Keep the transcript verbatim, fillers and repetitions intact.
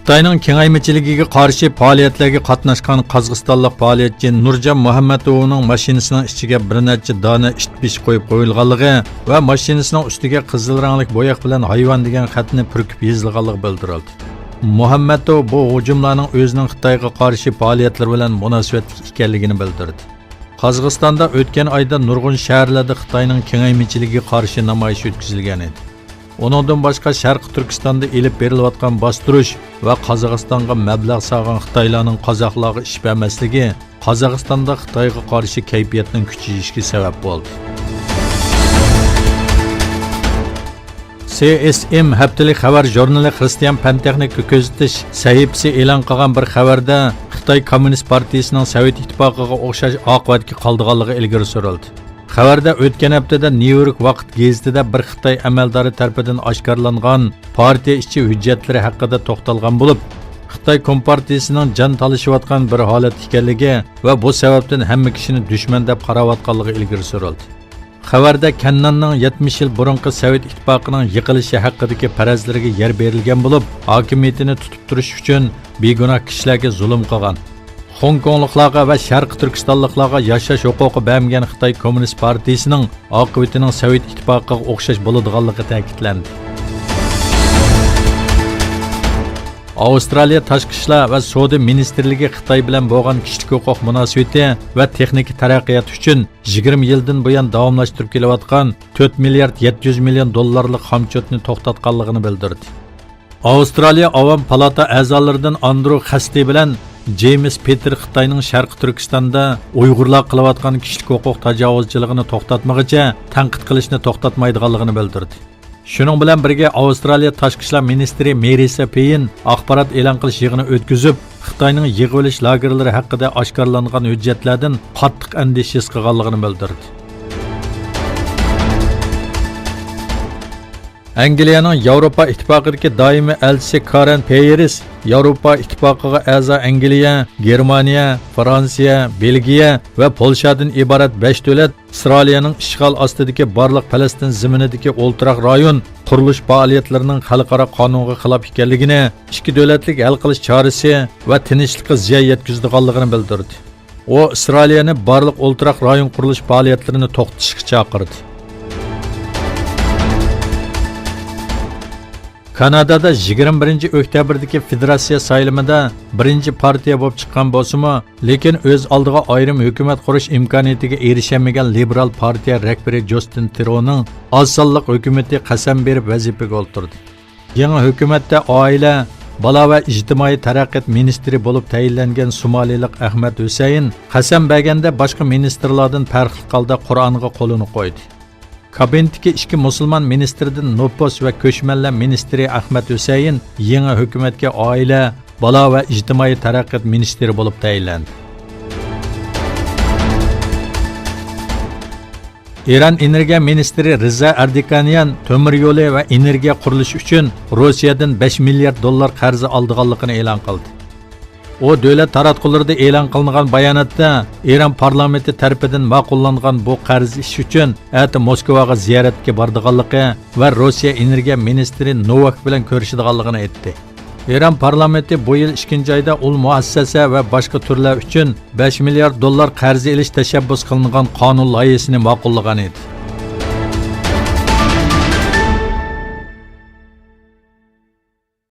خىتاينىڭ كېڭەيمىچىلىكىگە قارشى پائالىيەتلەرگە قاتناشقان قازاقىستانلىق پائالىيەتچى نۇرجان مۇھەممەتوۋنىڭ ماشىنىسىنىڭ ئىچىگە بىر نەچچە دانە ئىت بېشى قويۇپ قويۇلغانلىقى ۋە ماشىنىسىنىڭ ئۈستىگە قىزىل رەڭلىك بوياق بىلەن ھايۋان دېگەن خەتنى پۈركۈپ يېزىلغانلىقى بىلدۈرۈلدى. مۇھەممەتوۋ بۇ ھۇجۇملارنىڭ ئۆزىنىڭ خىتايغا قارشى پائالىيەتلىرى بىلەن مۇناسىۋەتلىك ئىكەنلىكىنى بىلدۈردى. قازاقىستاندا ئۆتكەن ئايدا نۇرغۇن شەھەرلەردە خىتاينىڭ كېڭەيمىچىلىكىگە قارشى نامايىش ئۆتكۈزۈلگەن ئىدى. ئۇنىڭدىن باشقا، شەرقىي تۈركىستاندا ئېلىپ بېرىلىۋاتقان باستۇرۇش ۋە قازاقىستانغا مەبلەغ سالغان خىتايلارنىڭ قازاقلارغا ئىش بەرمەسلىكى قازاقىستاندا خىتايغا قارشى كەيپىياتنىڭ كۈچىيىشىگە سەۋەب بولدى. سى ئېس ئېم ھەپتىلىك خەۋەر ژۇرنىلى خىرىستىيان پەن تېخنىكا كۆزىتىش سەھىپىسى ئېلان قىلغان بىر خەۋەردە، خىتاي كوممۇنىست پارتىيىسىنىڭ سوۋېت ئىتتىپاقىغا ئوخشاش ئاقىۋەتكە قالىدىغانلىقى ئىلگىرى سۈرۈلدى. خەۋەردە ئۆتكەن ھەپتىدە نيۇ يورك ۋاقىت گېزىتىدە بىر خىتاي ئەمەلدارى تەرىپىدىن ئاشكارىلانغان پارتىيە ئىچى ھۆججەتلىرى ھەققىدە توختالغان بولۇپ، خىتاي كومپارتىيىسىنىڭ جان تالىشىۋاتقان بىر ھالەتتە ئىكەنلىكى ۋە بۇ سەۋەبتىن ھەممە كىشىنى دۈشمەن دەپ قاراۋاتقانلىقى ئىلگىرى سۈرۈلدى. خەۋەردە كەنناننىڭ يەتمىش يىل بۇرۇنقى سوۋېت ئىتتىپاقىنىڭ يىقىلىشى ھەققىدىكى پەرەزلىرىگە يەر بېرىلگەن بولۇپ، ھاكىمىيىتىنى تۇتۇپ تۇرۇش ئۈچۈن بىگۇناھ كىشىلەرگە زۇلۇم قىلغان، خوڭكوڭلۇقلارغا ۋە شەرقىي تۈركىستانلىقلارغا ياشاش ھوقۇقى بەرمىگەن خىتاي كوممۇنىست پارتىيىسىنىڭ ئاقىۋىتىنىڭ سوۋېت ئىتتىپاقىغا ئوخشاش بولىدىغانلىقى تەكىتلەندى. ئاۋسترالىيە تاشقى ئىشلار ۋە سودا مىنىستىرلىكى خىتاي بىلەن بولغان كىشىلىك ھوقۇق مۇناسىۋىتى ۋە تېخنىكا تەرەققىياتى ئۈچۈن يىگىرمە يىلدىن بۇيان داۋاملاشتۇرۇپ كېلىۋاتقان تۆت مىليارد يەتتە يۈز مىليون دوللارلىق خامچوتنى توختاتقانلىقىنى بىلدۈردى. ئاۋسترالىيە ئاۋام پالاتا ئەزالىرىدىن ئاندرو خەستى بىلەن جېيمىس پېتېر خىتاينىڭ شەرقىي تۈركىستاندا ئۇيغۇرلار قىلىۋاتقان كىشىلىك ھوقۇق تاجاۋۇزچىلىقىنى توختاتمىغۇچە تەنقىد قىلىشنى توختاتمايدىغانلىقىنى بىلدۈردى. شۇنىڭ بىلەن بىرگە، ئاۋسترالىيە تاشقى ئىشلار مىنىستىرى مېرىسا پېيىن ئاخبارات ئېلان قىلىش يىغىنى ئۆتكۈزۈپ، خىتاينىڭ يىغىۋېلىش لاگېرلىرى ھەققىدە ئاشكارىلانغان ھۆججەتلەردىن قاتتىق ئەندىشە ھېس قىلغانلىقىنى بىلدۈردى. ئەنگلىيەنىڭ ياۋروپا ئىتتىپاقىدىكى دائىمىي ئەلچىسى كارەن پېيېرس ياۋروپا ئىتتىپاقىغا ئەزا ئەنگلىيە، گېرمانىيە، فرانسىيە، بېلگىيە ۋە پولشادىن ئىبارەت بەش دۆلەت ئىسرائىلىيەنىڭ ئىشغال ئاستىدىكى بارلىق پەلەستىن زېمىنىدىكى ئولتۇراق رايون قۇرۇلۇش پائالىيەتلىرىنىڭ خەلقئارا قانۇنغا خىلاپ ئىكەنلىكىنى، ئىككى دۆلەتلىك ھەل قىلىش چارىسى ۋە تىنچلىققا زىيان يەتكۈزىدىغانلىقىنى بىلدۈردى. ئۇ ئىسرائىلىيەنى بارلىق ئولتۇراق رايون قۇرۇلۇش پائالىيەتلىرىنى توختىتىشقا چاقىردى. كانادادا يىگىرمە بىرىنچى ئۆكتەبىردىكى فېدېراتسىيە سايلىمىدا بىرىنچى پارتىيە بولۇپ چىققان بولسىمۇ، لېكىن ئۆز ئالدىغا ئايرىم ھۆكۈمەت قۇرۇش ئىمكانىيىتىگە ئېرىشەلمىگەن لىبېرال پارتىيە رەھبىرى جۇستىن ترۇدونىڭ ئاز سانلىق ھۆكۈمىتى قەسەم بېرىپ ۋەزىپىگە ئولتۇردى. يېڭى ھۆكۈمەتتە ئائىلە، بالا ۋە ئىجتىمائىي تەرەققىيات مىنىستىرى بولۇپ تەيىنلەنگەن سومالىلىق ئەخمەت ھۈسەيىن قەسەم بەرگەندە باشقا مىنىستىرلاردىن پەرقلىق ھالدا قۇرئانغا قولىنى قويدى. كابىنېتتىكى ئىككى مۇسۇلمان مىنىستىردىن نوپۇس ۋە كۆچمەنلەر مىنىستىرى ئەخمەت ھۈسەيىن يېڭى ھۆكۈمەتكە ئائىلە، بالا ۋە ئىجتىمائىي تەرەققىيات مىنىستىرى بولۇپ تەيىنلەندى. ئىران ئېنېرگىيە مىنىستىرى رىزا ئەردىكانيان تۆمۈر يولى ۋە ئېنېرگىيە قۇرۇلۇشى ئۈچۈن روسىيەدىن بەش مىليارد دوللار قەرز ئالىدىغانلىقىنى ئېلان قىلدى. ئۇ دۆلەت تاراتقۇلىرىدا ئېلان قىلىنغان باياناتتا ئىران پارلامېنتى تەرىپىدىن ماقۇللانغان بۇ قەرز ئېلىش ئۈچۈن ئەتە موسكۋاغا زىيارەتكە بارىدىغانلىقى ۋە روسىيە ئېنېرگىيە مىنىستىرى نوۋاك بىلەن كۆرۈشىدىغانلىقىنى ئېيتتى. ئىران پارلامېنتى بۇ يىل ئىككىنچى ئايدا ئۇل مۇئەسسەسە ۋە باشقا تۈرلەر ئۈچۈن بەش مىليارد دوللار قەرز ئېلىش تەشەببۇس قىلىنغان قانۇن لايىھىسىنى ماقۇللىغان ئىدى.